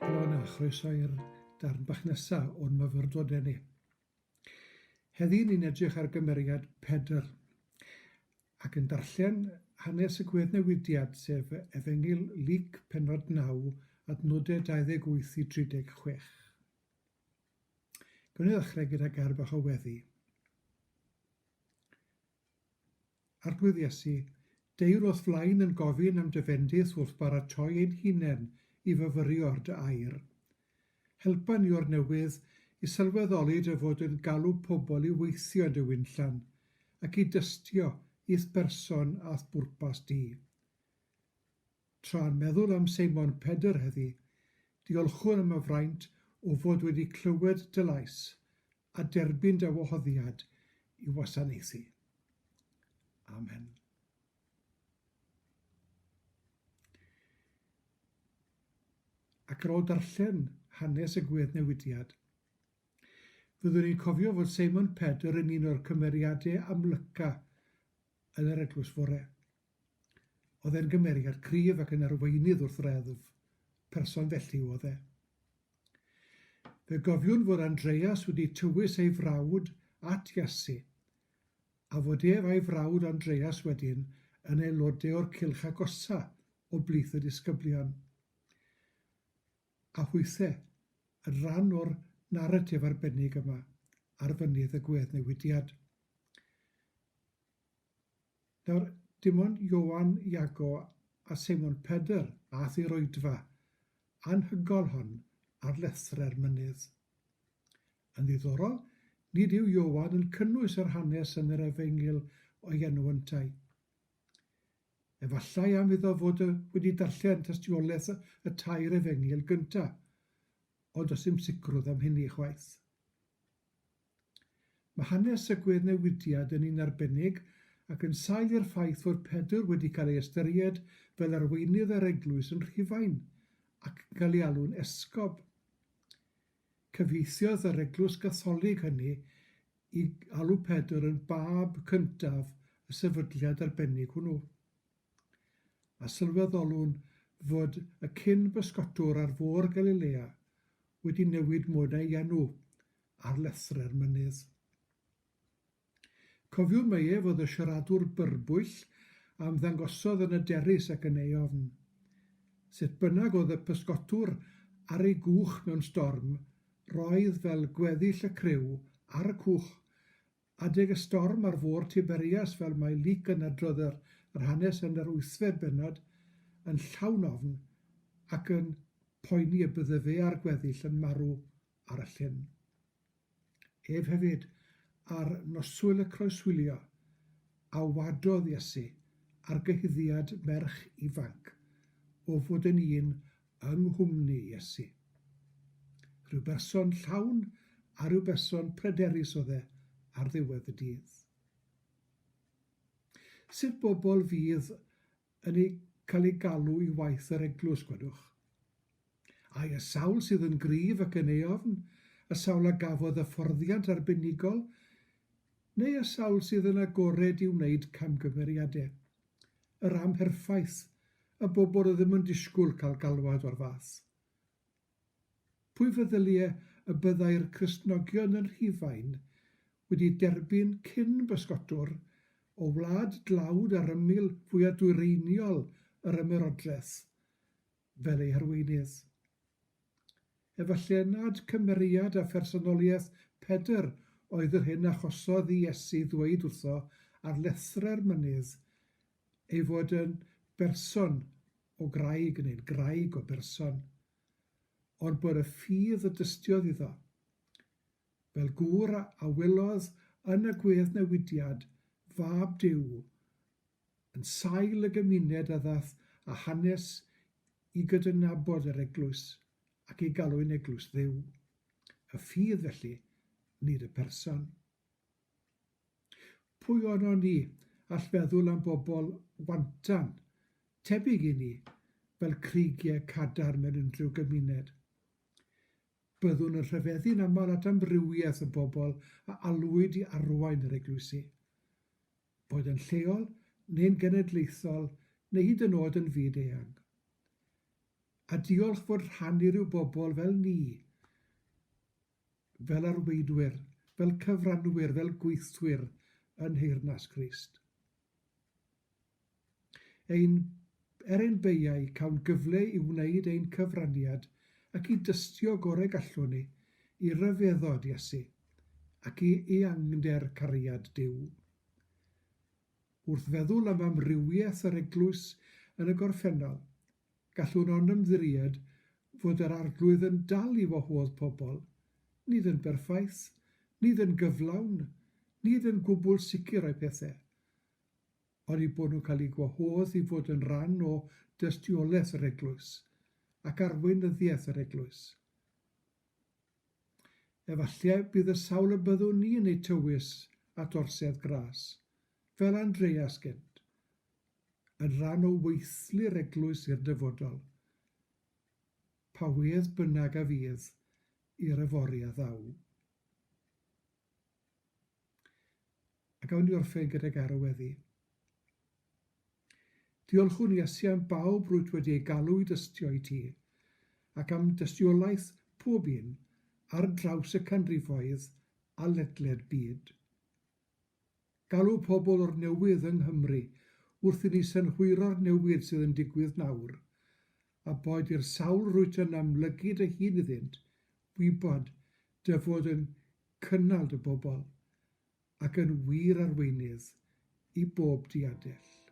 Helo yna, chroeso i'r darn bach nesa o'n myfyrdod ni. Heddi ni'n edrych ar gymeriad Pedr ac yn darllen hanes y gweddnewidiad, sef Efengyl Luc pennod 9, adnodau 28 i 36. Gawn ni ddechrau gyda gair bach o weddi. Arglwydd Iesu, deu'r o'th flaen yn gofyn am dy fendith wrth baratoi ein hunain i fyfyrio ar dy air. Helpa ni o'r newydd i sylweddoli dy fod yn galw pobl i weithio yn dy winllan ac i dystio i'th berson a'th bwrpas di. Tra'n meddwl am Seimon Pedr heddi, diolchwn am y fraint o fod wedi clywed dy lais a derbyn dy wahoddiad i wasanaethu. Amen. Ac ar ôl darllen hanes y gweddnewidiad, fyddwn ni'n cofio fod Seimon Pedr yn un o'r cymeriadau amlyca yn yr eglwys fore. Oedd e'n gymeriad cryf ac yn arweinydd wrth reddf, person felly oedd e. Fe gofiwn fod Andreas wedi tywys ei frawd at Iesu, a fod ef a'i frawd Andreas wedyn yn aelodau o'r cylch agosa o blith y disgyblion. A hwythe yn rhan o'r naratif arbennig yma ar fynydd y gweddnewidiad. Nawr, dim ond Ioan, Iago a Seimon Pedr aeth i'r oedfa anhygol hon ar lethrau'r mynydd. Yn ddiddorol, nid yw Ioan yn cynnwys yr hanes yn yr Efengyl o'i enw yntau. Efallai am iddo fod wedi darllen tystiolaeth y tair Efengyl gyntaf, ond does dim sicrwydd am hynny chwaith. Mae hanes y gweddnewidiad yn un arbennig ac yn sail i'r ffaith fod Pedr wedi cael ei ystyried fel arweinydd yr eglwys yn Rhufain ac yn cael ei alw'n esgob. Cyfieithiodd yr Eglwys Gatholig hynny i alw Pedr yn Bab cyntaf y sefydliad arbennig hwnnw. A sylweddolwn fod y cyn-bysgotwr ar Fôr Galilea wedi newid mwy na'i enw ar lethrau'r mynydd. Cofiwn mai ef oedd y siaradwr byrbwyll a ymddangosodd yn hyderus ac yn eofn. Sut bynnag oedd y pysgotwr ar ei gwch mewn storm, roedd, fel gweddill y criw, ar y cwch. Adeg y storm ar fôr Tiberias, fel mae Luc yn adrodd yr yr hanes yn yr wythfed bennod, yn llawn ofn ac yn poeni y bydde fe a'r gweddill yn marw ar y llyn. Ef hefyd, ar noswyl y croeswylio, a wadodd Iesu ar gyhuddiad merch ifanc o fod yn un yng nghwmni Iesu. Rhyw berson llawn a rhyw berson pryderus oedd e ar ddiwedd y dydd. Sut bobl fydd yn ei cael eu galw i waith yr eglwys, gwedwch? Ai y sawl sydd yn gryf ac yn eofn, y sawl a gafodd hyfforddiant arbenigol, neu y sawl sydd yn agored i wneud camgymeriadau? Yr amherffaith, y bobl oedd ddim yn disgwyl cael galwad o'r fath. Pwy feddylie y byddai'r Cristnogion yn Rhufain wedi derbyn cyn-bysgotwr o wlad dlawd ar ymyl fwya dwyreiniol yr ymerodraeth fel ei harweinydd? Efallai nad cymeriad a phersonoliaeth Pedr oedd yr hyn achosodd i Iesu ddweud wrtho ar lethrau'r mynydd ei fod yn berson o graig neu'n graig o berson, ond bod y ffydd y dystiodd iddo, fel gŵr a welodd yn y gweddnewidiad Fab Duw, yn sail y gymuned a ddaeth â hanes i gydnabod yr eglwys ac ei galw'n Eglwys Dduw. Y ffydd, felly, nid y person. Pwy ohonon ni all feddwl am bobl wantan, tebyg i ni, fel creigiau cadarn mewn unrhyw gymuned? Byddwn yn rhyfeddu'n aml at amrywiaeth y bobl a alwyd i arwain yr eglwysi. Boed yn lleol, neu'n genedlaethol, neu hyd yn oed yn fyd eang. A diolch fod rhan i ryw bobl fel ni, fel arweinwyr, fel cyfranwyr, fel gweithwyr yn nheyrnas Crist. Ein, er ein beiau, cawn gyfle i wneud ein cyfraniad ac i dystio gorau gallwn ni i ryfeddod Iesu ac i eangder cariad Duw. Wrth feddwl am amrywiaeth yr eglwys yn y gorffennol, gallwn ond ymddiried fod yr Arglwydd yn dal i wahodd pobl, nid yn berffaith, nid yn gyflawn, nid yn gwbl sicr o'u pethau, ond eu bod nhw'n cael eu gwahodd i fod yn rhan o dystiolaeth yr eglwys ac arweinyddiaeth yr eglwys. Efallai bydd y sawl y byddwn ni yn eu tywys at orsedd gras, fel Andreas gynt, yn rhan o weithlu'r eglwys i'r dyfodol, pa wedd bynnag a fydd i'r yfory a ddaw. A gawn ni orffen gyda gair o weddi. Diolchwn Iesu am bawb rwyt wedi eu galw i dystio i ti, ac am dystiolaeth pob un ar draws y canrifoedd a ledled byd. Galw pobl o'r newydd yng Nghymru wrth i ni synhwyro'r newid sydd yn digwydd nawr, a boed i'r sawl rwyt yn amlygu dy hun iddynt wybod dy fod yn cynnal dy bobl ac yn wir arweinydd i bob diadell.